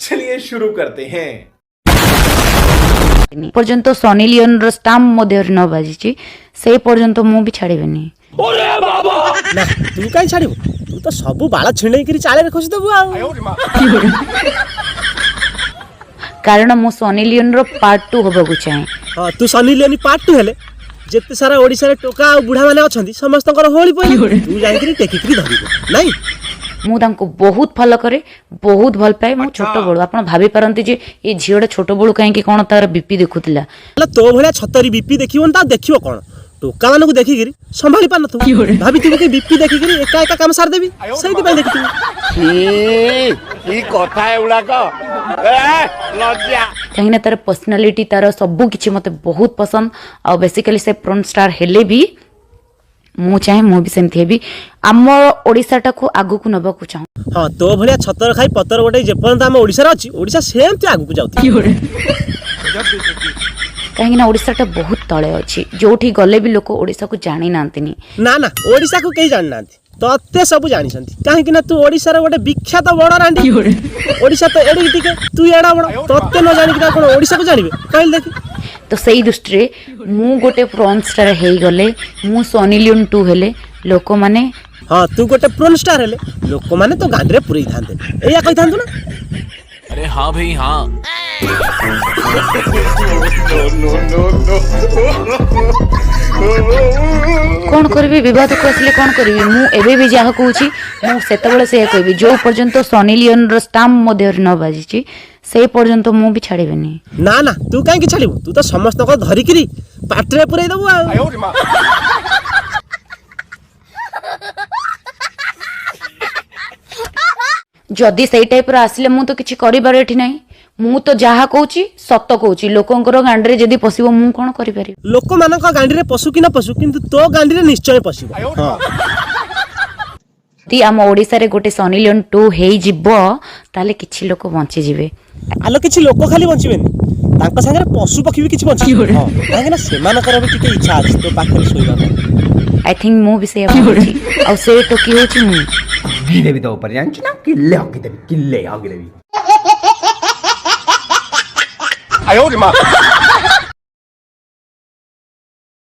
चलिए शुरू करते हैं। ପର୍ଯ୍ୟନ୍ତ ସନି ଲିଓନର ଷ୍ଟାମ୍ପ ମୋ ଦେହରେ ନ ବାଜିଛି, ସେଇ ପର୍ଯ୍ୟନ୍ତ ମୁଁ ବି ଛାଡ଼ିବିନି। ନା, ତୁ କାହିଁ ଛାଡ଼ିବୁ? ତୁ ତ ସବୁ ବାଳ ଛିଣ୍ଡେଇକିରି ଚାଳରେ ଖୋସିଦବୁ ଆଉ। କାରଣ ମୁଁ ସନି ଲିଓନର ପାର୍ଟ 2 ହବାକୁ ଚାହେଁ। ହଁ, ତୁ ସନି ଲିଓନି ପାର୍ଟ 2 ହେଲେ ଯେତେ ସାରା ଓଡ଼ିଶାରେ ଟୋକା ଆଉ ବୁଢା ମାନେ ଅଛନ୍ତି, ସମସ୍ତଙ୍କର ହୋଳି ପଇଲେ ତୁ ଯାଇକିରି ଟେକିକିରି ଧରିବୁ, ନାଇଁ? ମୁଁ ତାଙ୍କୁ ବହୁତ ଫଲୋ କରେ, ବହୁତ ଭଲ ପାଏ। ମୁଁ ଛୋଟବେଳୁ, ଆପଣ ଭାବି ପାରନ୍ତି ଯେ ଏ ଝିଅଟା ଛୋଟବେଳୁ କାହିଁକି କ'ଣ ତାର ବିପି ଦେଖୁଥିଲା। ହେଲେ ତୋ ଭଳିଆ ଛତରୀ ବିପି ଦେଖିବନି ତ ଆଉ ଦେଖିବ କ'ଣ? ଟୋକା ମାନଙ୍କୁ ଦେଖିକିରି ସମ୍ଭାଳି ପାରୁନଥିବୁ, ଭାବିଥିବୁ କି ବିପି ଦେଖିକିରି ଏକା ଏକା କାମ ସାରିଦେବି, ସେଇଥିପାଇଁ ଦେଖିଥିବୁ। କି କଥା ଏଗୁଡାକ, ଲଜ୍ଜା। କାହିଁକିନା ତାର ପର୍ସନାଲିଟି, ତାର ସବୁ କିଛି ମୋତେ ବହୁତ ପସନ୍ଦ। ଆଉ ବେସିକାଲି ସେ ପର୍ନ ଷ୍ଟାର ହେଲେ ବି ମୁଁ ଚାହେଁ ମୁଁ ବି ସେମିତି ହେବି। ଆମ ଓଡ଼ିଶାଟାକୁ ଆଗକୁ ନେବାକୁ ଚାହୁଁ। ହଁ, ତୋ ଭଳିଆ ଛତର ଖାଇ ପତର ଗୋଟେ ଯେପର୍ଯ୍ୟନ୍ତ ଆମ ଓଡ଼ିଶାରେ ଅଛି, ଓଡ଼ିଶା ସେମିତି ଆଗକୁ ଯାଉଥିବ। କାହିଁକିନା ଓଡ଼ିଶାଟା ବହୁତ ତଳେ ଅଛି। ଯୋଉଠି ଗଲେ ବି ଲୋକ ଓଡ଼ିଶାକୁ ଜାଣିନାହାନ୍ତିନି। ନା ନା, ଓଡ଼ିଶାକୁ କେହି ଜାଣିନାହାନ୍ତି, ତତେ ସବୁ ଜାଣିଛନ୍ତି। କାହିଁକି ନା ତୁ ଓଡ଼ିଶାର ଗୋଟେ ବିଖ୍ୟାତ ବଡ ରାଣ୍ଡି। ଓଡ଼ିଶା ତ ଏଡ଼ିକି ଟିକେ, ତୁ ଏଡା ବଡ, ତତେ ନ ଜାଣିକି ଆଉ କଣ ଓଡ଼ିଶାକୁ ଜାଣିବେ, କହିଲେ ଦେଖି? ତ ସେଇ ଦୃଷ୍ଟିରେ ମୁଁ ଗୋଟେ ପର୍ନ ଷ୍ଟାର ହେଇଗଲେ, ମୁଁ ସନି ଲିଓନ୍ 2 ହେଲେ ଲୋକମାନେ ହଁ, ତୁ ଗୋଟେ ପର୍ନ ଷ୍ଟାର ହେଲେ ଲୋକମାନେ ତୋ ଗାଣ୍ଡିରେ ପୁରେଇଥାନ୍ତେ, ଏଇଆ କହିଥାନ୍ତୁ ନା? अरे हाँ भाई हाँ। କ'ଣ କରିବି? ବିବାଦକୁ ଆସିଲେ କ'ଣ କରିବି? ମୁଁ ଏବେ ବି ଯାହା କହୁଛି, ମୁଁ ସେତେବେଳେ ସେଇଆ କହିବି। ଯୋଉ ପର୍ଯ୍ୟନ୍ତ ସନି ଲିଓନର ଷ୍ଟାମ୍ପ ମୋ ଦେହରେ ନ ବାଜିଛି, ସେଇ ପର୍ଯ୍ୟନ୍ତ ମୁଁ ବି ଛାଡ଼ିବିନି। ନା ନା, ତୁ କାହିଁକି ଛାଡ଼ିବୁ? ତୁ ତ ସମସ୍ତଙ୍କ ଧରିକିରି ପାଟିରେ ପୁରେଇ ଦବୁ ଆଉ। ଯଦି ସେଇ ଟାଇପର ଆସିଲେ ମୁଁ ତ କିଛି କରିବାର ଏଠି ନାହିଁ। ମୁଁ ତ ଯାହା କହୁଛି ସତ କହୁଛି। ଲୋକଙ୍କର ଗାଣ୍ଡିରେ ଯଦି ପଶିବ, ମୁଁ କ'ଣ କରିପାରିବି? ଲୋକମାନଙ୍କ ଗାଣ୍ଡିରେ ପଶୁ କି ନ ପଶୁ, କିନ୍ତୁ ତୋ ଗାଣ୍ଡିରେ ନିଶ୍ଚୟ ପଶିବ, ହଁ। ଯଦି ଆମ ଓଡ଼ିଶାରେ ଗୋଟେ ସନି ଲିଓନ୍ 2 ହେଇଯିବ, ତାହେଲେ କିଛି ଲୋକ ବଞ୍ଚିଯିବେ। ଆଲୋ, କିଛି ଲୋକ ଖାଲି ବଞ୍ଚିବେନି, ତାଙ୍କ ସାଙ୍ଗରେ ପଶୁ ପକ୍ଷୀ ବି କିଛି ବଞ୍ଚିବେ, ହଁ। କାହିଁକି ନା ସେମାନଙ୍କର ବି ଟିକେ ଇଚ୍ଛା ଅଛି ତୋ ପାଖରେ ଶୋଇବା ପାଇଁ। I think ମୁଁ ବି ସେଇଆ ଭାବୁଛି ଆଉ ସେ ଟୋକି ହେଉଛି ମୁଁ। ହଗିଦେବି ତୋ ଉପରେ, ଜାଣିଛୁ ନା? କିଲେ ହଗିଦେବି, କିଲେ ହଗିଦେବି। 哎呦我的妈！